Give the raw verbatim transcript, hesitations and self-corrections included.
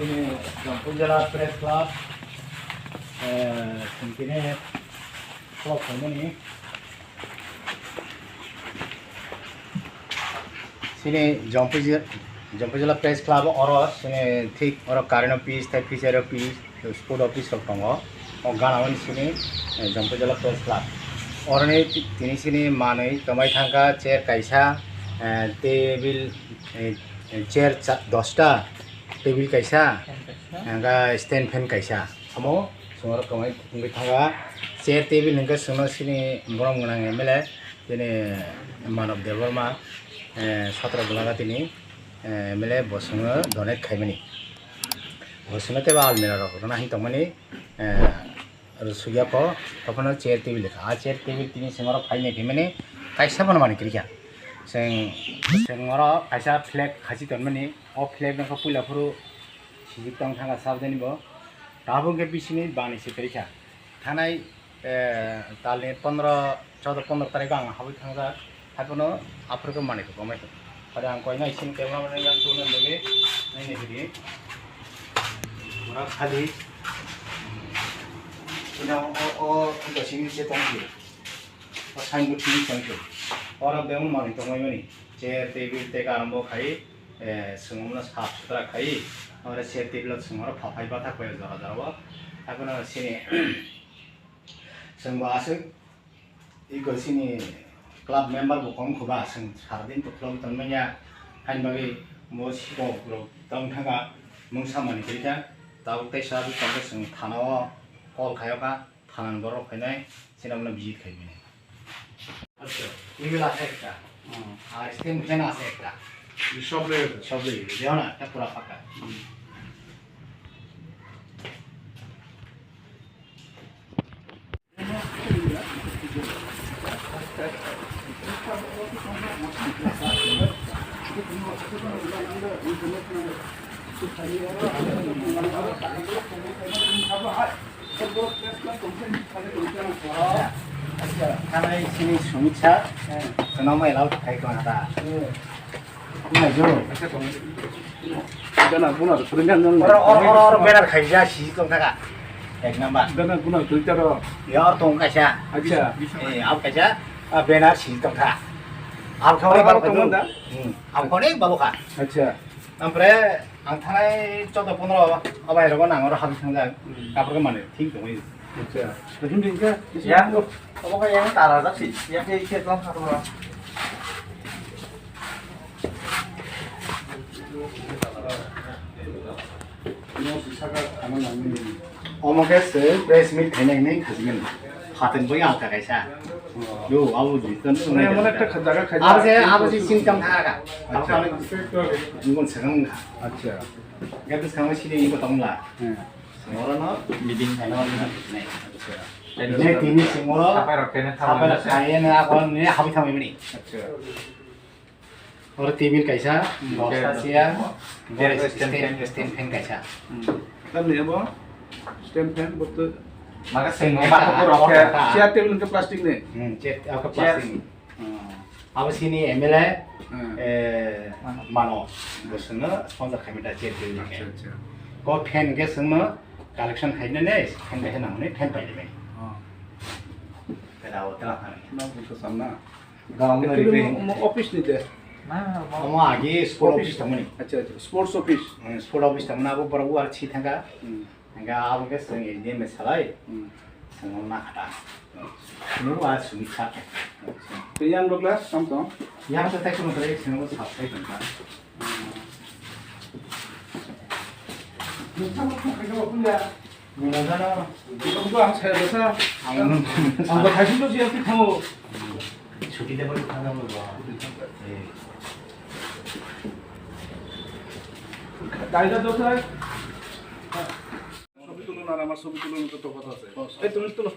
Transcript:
Chini Jampui Jala Press Club, eh, chwng tini khulok phaimani. Chini Jampui Jala, Jampui Jala Press Club oro chini thik oro current office tei fishery office, sport office rok tongo. O gana mani chini, eh, Jampui Jala Press Club. Oroni ti-, tini chini manwi twmai thangkha chair kaisa, eh, table, eh, chair cha-, dosta, table kaisa, hwnkhe stand fan kaisa. Omo chwng oro kwmai wngwi thangkha. Chair table hwnkhe chwngno chini borom gwnang M L A, chini Manav Debbarma, eh, Satro Bwlanga tini, eh, M L A bo chwngno donate khaimani. Bo chwngno teibo almirah rok rwna hin tongmani, eh, Rw sugya ko, tophano chair table kha. A chair table tini chwng oro phainai phaimani kaisa bono manwi kwrwikha. Chwng, chwng oro kaisa flag khasi tonmani, o flag no khe puila phuru sijik tong thangkha sabjani bo. Tabuk khe bisini bani se kwrwikha. Thanai, eh, talni pondro, choudo pondro tarikh o ang habwi thangjak. Haiphano aphuru khe manwi kwbangma khe. Aro ang koinai sini camera man yang tuna lagi. Nai nai bidi. Ora khali. Ina o, o, o sini se tong ki. O sign board sini tong ki. Ora bemon manwi tongmani. Chair, table, teka arambo khai. Eh, sungumno sap sutra khai. Ora chair, table sungmaro phaphai bathak pai jora jora bo. Haiphano sini. Chwngbo aswk iko chini club member bo kom kho ba, chwng sara din to khulok tong manya, hain bagwi bo sikok rok tong thanga mungsa mani khe kha, tabuk tei sa bwskango chwng thana o call khayo kha, thana ni borok phainai, chini abono visit khai mani. Acha, table aswk ekta, hmm, ar stand fan aswk ekta. Sob loi gede. Sob loi gede, deho na, ekta pura pakka. Hmm. Acha, thanai sini sumit sa, eh, chwngno mai lau khai ko hata. Nai jo. Gana buno rw suringan nang. Oro, oro, oro, oro banner khaijak si tong thaka. Ek number. Gana buno Twitter o. Ya, oro tong kaisa. Acha. Eh, ab kaisa. Ah, banner si tong thaka. Ab khawai oro balu tong da? Hmm. Ab khawai balu kha. Acha. Ampre ang thanai choudo pondro abai rogo nang oro habwi thangjak. Hmm. Kaprok mane thik tongwi. Acha. Lajim dingka. Ya. Obo khe yang tara jak si. Ya khe khe tong kha tong. Omo khe se press meet khaina hinwi khajigani. Phaten bai alka kaisa. Yo, abo di tan. Emon ekta kha-, jaga khaina. Abo se, abo se sini tong thaka. Acha. Abo khe ngon segang kha. Acha. Gabis kama sini ko tongla. Hmm. Oro no meeting khaina. Acha. Ne tini singoro. Sapai rok kene thawi. Sapai rok khaye ne ako ne habwi thamwi mani. Acha. Oro table kaisa, hmm, bosta chair, chair, stand fan, stand fan kaisa. Hmm. Tamni abo stand fan boto. Maka sing ma, ma, ma, ma, chair table ke plastic ni. Hmm, chair, apa chair. Plastic ni. Hmm. Abo sini M L A, hmm, eh, mano, bosongno sponsor khaimita chair table ni. Acha, acha. Ko fan ke songno collection khaina ne, fan kaisa nangni fan paidene. Oh. Kada hotel khan. Na, buto samna. Gaon na. Actually, repair. Mo, mo office ni de. Na, mo. Omo agi sport office tongmani. Acha, acha. Sports office. Hmm, sport office tongmani abo borok war si thangka. Hmm. Hingke abo ke swng engineer salai. Hmm. Swng na khata. Acha. Nuru a sumi sa. Acha. Te yang rok la sam tong? Yang sa tai kono tore swng sa tai tongka. Hmm. Nung sa mo thok khaika ba punya. Nung na jana. Ang saya biasa. Ang, ang ba khai sung to siya ti thango. Chuti de bari khana mo ba. Eh. Dai da do sai. Sobi tulo na, ama sobi tulo na to tofat ase. Ei, tulo, tulo.